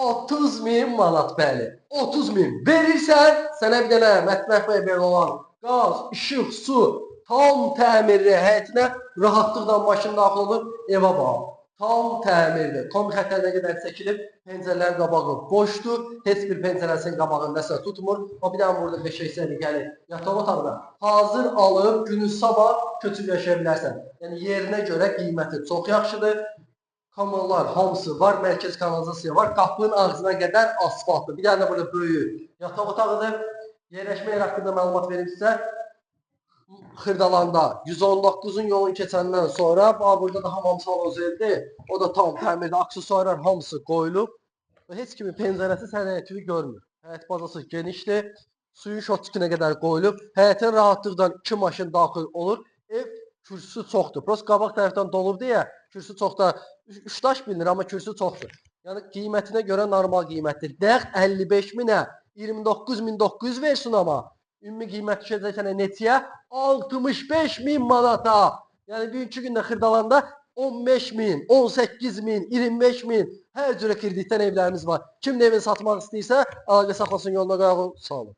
30 min manat, bəli. 30 min verirsən, sənə bir dənə mətbəx mebeli olan, qaz, işıq, su, tam təmirli, həyətinə rahatlıqla maşın daxil olur, evə bax. Tam təmirli, kombi xətlərinə qədər çəkilib, pəncərələrin qabağı boşdur, heç bir pəncərəsinin qabağı nəsə tutmur. O bir dənə burada 5 hissəli, yəni yataq otağına hazır alıb günün sabah köçüb yaşaya bilərsən. Yəni yerinə görə qiyməti çox yaxşıdır. Kanallar hamısı var, mərkəz kanalizasiya var. Qapının ağzına qədər asfaltdır. Bir dənə də burada böyük yataq otağıdır. Yerləşmə yeri haqqında məlumat verim sizə. Xırdalanda 119-un yolunu keçəndən sonra bax burada da hamam sanuzeldir. O da tam təmirdə, aksesuarlar hamısı qoyulub. Və heç kimin pəncərəsi sən həyətini görmür. Həyət bazası genişdir. Suyun şotçukinə qədər qoyulub. Həyətin rahatlıqla 2 maşın daxil olur. Ev kürsüsü çoxdur. Prosta qabaq tərəfdən dolub deyə kürsü çox da 3 daş bilinir, amma kürsü çoxdur. Yəni qiymətinə görə normal qiymətdir. Dəq 55 minə 29.900 versin amma. Ümumi qiymət düşəcək sənə neçəyə? 65 min manata. Yəni bugünkü gündə Xırdalanda 15 min, 18 min, 25 min hər cürə kreditdən evlərimiz var. Kim də evini satmaq istəyirsə, əlaqə saxlasın, yoluna qoyaq. Sağ olun.